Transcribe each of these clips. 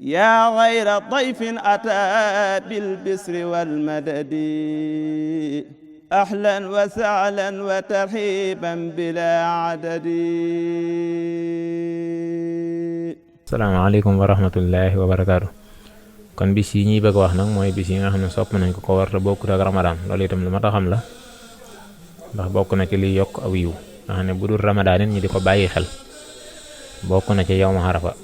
yaa xayra dayfin ataa bil bisri wal madadi ahlan wa sahlan wa tarhiban bilaa adadi. asalaamaaleykum wa rahmatullahi wa barakaatu. kon bis yi ñuy bëgg wax nag mooy bis yi nga xam ne sopp nañ ko war te bokkut ak ramadaan. loolu itam lu ma tax xam la ndax bokk na ci liy yokk aw yiw nga xam ne bu dul ramadaan it ñi di ko bàyyi xel. bokk na ci yawmu arafa.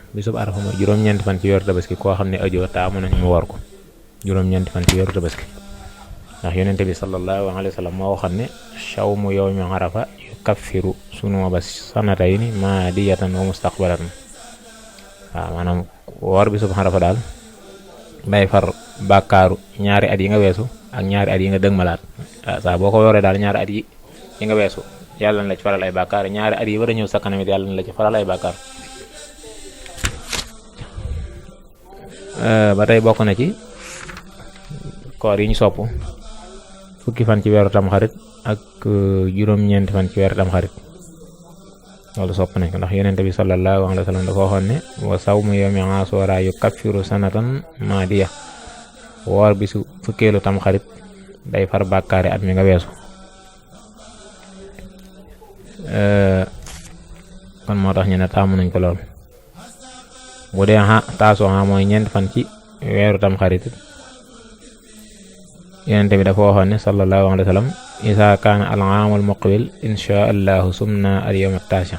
bisub arafa mooy juróom-ñeenti fan ci weeru tabaski koo xam ne ajoo taamu nañ mu war ko juróom-ñeenti fan ci weeru tabaski ndax yonente bi sallallahu alayhi wa sallam moo waxoon ne shawmu yawmi arafa yukaffiru sunuuba sanatayni maadiyatan wa mustaqbalatan. waaw maanaam woor bisub arafa daal day far bàkkaaru ñaari at yi nga weesu ak ñaari at yi nga dëgmalaat. waaw saa boo ko wooree daal ñaari at yi nga weesu yàlla na la ci faral ay bàkkaar ñaari at yi war a ñëw sa kanam it yàlla na la ci faral ay bàkkaar. ba tey bokk na ci koor yi ñu sopp fukki fan ci weeru tamxarit ak juróom-ñeenti fan ci weeru tamxarit loolu sopp nañ ko ndax yonent bi sallallahu alayhi wa sallam dafa waxoon ne wa sawmu yawmi ashura yukaffiru sanatan maadiya woor bisu fukkeelu tamxarit day far bàkkaari at mi nga weesu. kon moo tax ñu ne taamu nañ ko lool. bu dee taasoo mooy ñeent fan ci weeru tam xarit yonent bi dafa waxoon ne sallallahu alayhi wa sallam isa kaana al aamul muqbil insha allahu sumna al yawm taasi.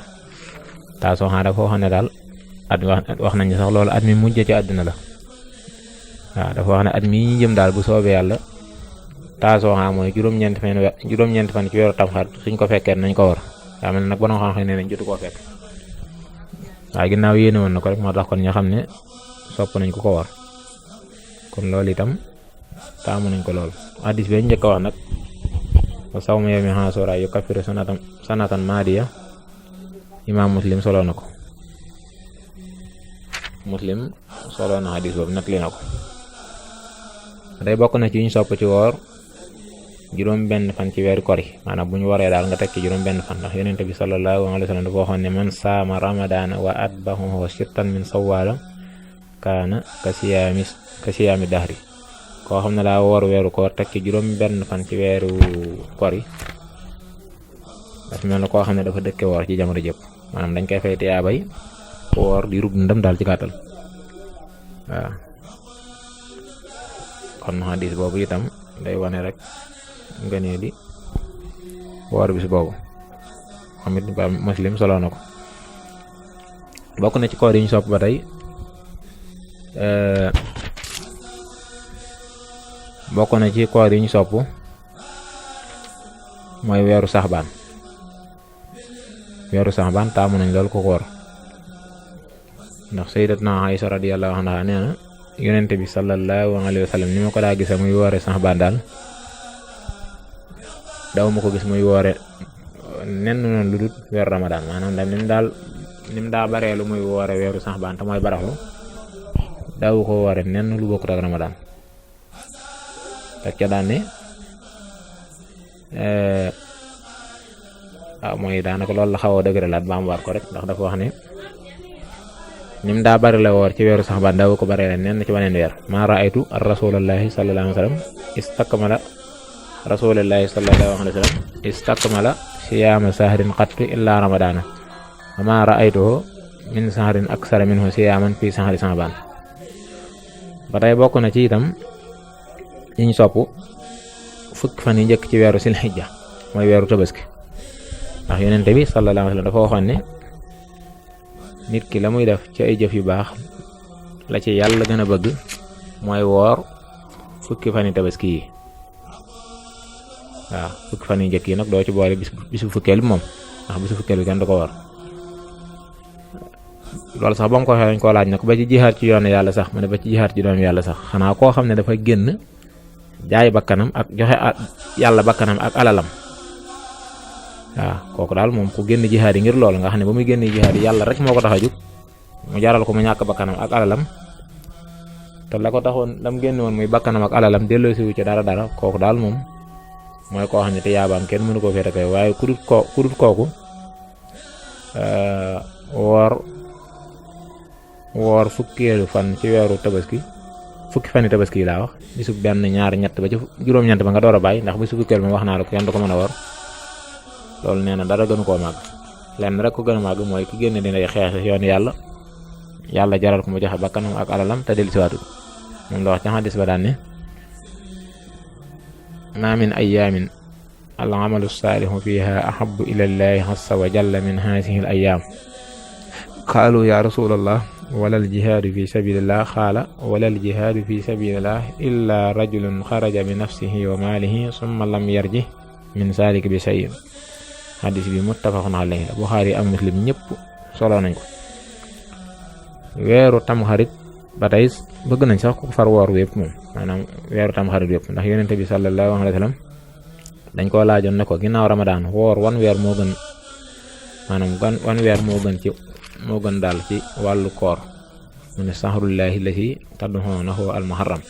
taasoo dafa waxoon ne daal at wax nañ sax loolu at mi mujj ci àddina la. waaw dafa wax ne at mi ñu jëm daal bu soobee yàlla taasoo mooy juróom-ñeent fan ci weeru tam xarit suñ ko fekkee nañ ko war. daa mel ne nag borom xam-xam ne nañ jotu koo fekk waaye ginnaaw yéene woon na ko rek moo tax kon ñoo xam ne sopp nañ ko war kon loolu itam taamu nañ ko lool. hadis bi njëkk a wax nag wa sawmu yawmi ashura yukaffiru sanatan maadiya imaam muslim soloo na ko. muslim soloo na hadis boobu nettali na ko. day bokk na ci ñu sopp ci woor juróom benn fan ci weeru kori maanaam bu ñu waree daal nga teg ci juróom benn fan ndax yonent bi sallallahu alayhi wa sallam dafa waxoon ne man saama ramadaana wa atbahu sittan min sawaala kaana ka siyaami dahri. koo xam ne daa woor weeru koor teg ci juróom benn fan ci weeru kori dafa mel ne koo xam ne dafa dëkke woor ci jamono jëpp maanaam dañ koy fay tiyaabay woor di rub ndam daal ci gàttal. waaw kon hadis boobu itam day wane rek nga ne di woor bis boobu xam it ba muslim solo na ko. bokk na ci koor yi ñu sopp ba tey bokk na ci koor yi ñu sopp mooy weeru saxbaan. weeru saxbaan taamu nañ lool ko koor ndax sayyidatuna Aïsa radiyallahu anha nee na yonente bi sallallahu alayhi wa sallam ni ma ko daa gisa muy woore saxbaan daal daw ma ko gis muy woore nenn noonu lu dul weeru ramadaan maanaam daal ni mu daa baree lu muy woore weeru saxbaan te mooy baraxlu daaw ko woore nenn lu bokkut ak ramadaan. teg ca daan ne mooy daanaka loolu la xaw a dëgëralaat ba am war ko rek ndax dafa wax ne ni mu daa bari la woor ci weeru saxbaan daaw ko baree nenn ci waneen weer ma raaytu ar rasulullahi sallallahu alayhi wa sallam istakmala rasulillahi sallallahu alayhi wa sallam istakmala siyaama sahrin qattu illa ramadana wa ma ra'aytuhu min sahrin aksara minhu siyaaman fi sahri saxbaan. ba tey bokk na ci itam yiñ sopp fukki fan yi njëkk ci weeru silhijja mooy weeru tabaski ndax yonente bi sallallahu alayhi wa sallam dafa waxoon ne nit ki la muy def ci ay jëf yu baax la ci yàlla gën a bëgg mooy woor fukki fan yi tabaski yi. waaw fukki fan yi njëkk yi nag doo ci boole bisu fukkeel bi moom ndax bisu fukkeel bi kenn du ko war. loolu sax ba mu ko waxee dañ koo laaj nag ba ci jihaat ci yoonu yàlla sax mu ne ba ci jihaat ci yoonu yàlla sax xanaa koo xam ne dafa génn jaay bakkanam ak joxe yàlla bakkanam ak alalam. waaw kooku daal moom ku génn jihaat yi ngir loolu nga xam ne ba muy génn jihaat yi yàlla rek moo ko tax a jóg mu jaral ko mu ñàkk bakkanam ak alalam te la ko taxoon lam génn woon muy bakkanam ak alalam delloosiwu ci dara kooku daal moom mooy koo xam ne te yaabaam kenn mënu koo féete koy waaye ku dut kooku woor woor fukkeelu fan ci weeru tabaski fukki fani tabaski laa wax bisu benn ñaar ñett ba ci juróom-ñeent ba nga door a bàyyi ndax bisu fukkeel moom wax naa la ko kenn du ko mën a woor loolu nee na dara gënu koo màgg lenn rek ko gën a màgg mooy ki génne dina xeex yoon yàlla jaral ko mu joxe bakkanam ak alalam te dellusiwaatut moom la wax ci xadis ba daan ne ma min ayaamin al amalu saalihu fiha ahabu ila llahi azza wa jalla min haasihi al ayaam qaalu ya rasulallah wala al jihaadu fi sabilillah qaala wala al jihaadu fi sabilillah illa rajulun xaraja bi nafsihi wa maalihi summa lam yarji min saalik bi shay'in xadis bi muttafaqun alayhi la Buxaari ak Muslim ñëpp solo nañ ko weeru tamxarit ba tey bëgg nañ sax ku far woor wépp moom maanaam weeru tamxarit wépp ndax yonente bi sallallahu alayhi wa sallam dañ koo laajoon ne ko ginnaaw ramadaan woor wan weer moo gën maanaam wan weer moo gën daal ci wàllu koor mu ne sahrullahi lati tad'unahu al muharram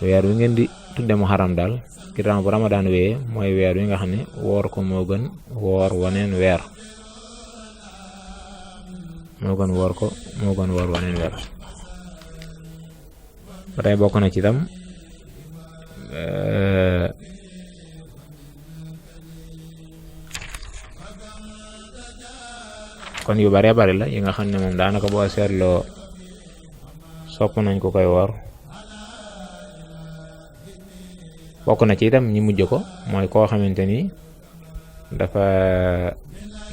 weer wi ngeen di tudde muharram daal ginnaaw bu ramadaan wee mooy weer wi nga xam ne woor ko moo gën woor waneen weer waneen weer ba tey bokk na ci itam kon yu bare bari la yi nga xam ne moom daanaka boo seetloo sopp nañ ko koy woor bokk na ci itam ñi mujj ko mooy koo xamante ni dafa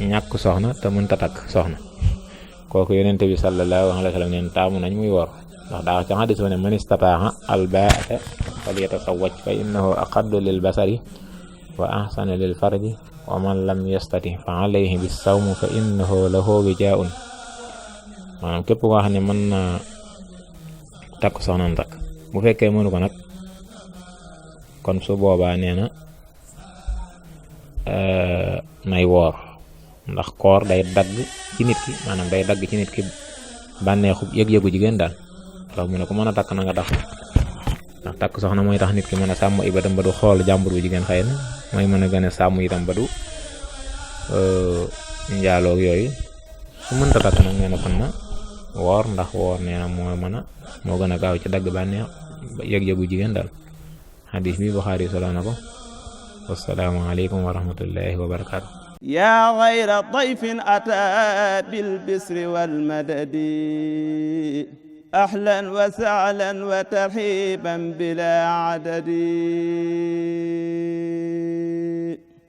ñàkk soxna te mënta takk soxna kooku yonente bi sallallahu alayhi wa sallam neen taamu nañ muy woor ndax daa ca xadis ba ne man istataa'a al-baa'ata falyatazawwaj fa innahu aqaddu lil basari wa ahsanu lil farji wa man lam yastati fa alayhi bis-sawmi fa innahu lahu wijaa'un maanaam képp koo xam ne mën na takk soxnaam takk bu fekkee mënu ko nag kon su boobaa nee na nay woor ndax koor day dagg ci nit ki maanaam day dagg ci nit ki bànneexu yëg-yëgu jigéen daal tax mu ne ko mën a takk na nga tax ndax takk soxna mooy tax nit ki mën a sàmm ibadam ba du xool jàmbur bu jigéen xëy na mooy mën a gën a sàmm itam ba du njaaloog yooyu su mënta takk nag nee na kon na woor ndax woor nee na moo gën a gaaw ci dagg bànneex yëg-yëgu jigéen daal xadis bi Buxaari solo na ko wassalaamu aleykum wa rahmatullahi wa barakaatu yaa xayra dayfin ataa bil bisri wal madadi ahlan wa sahlan wa tarhiban bila adadi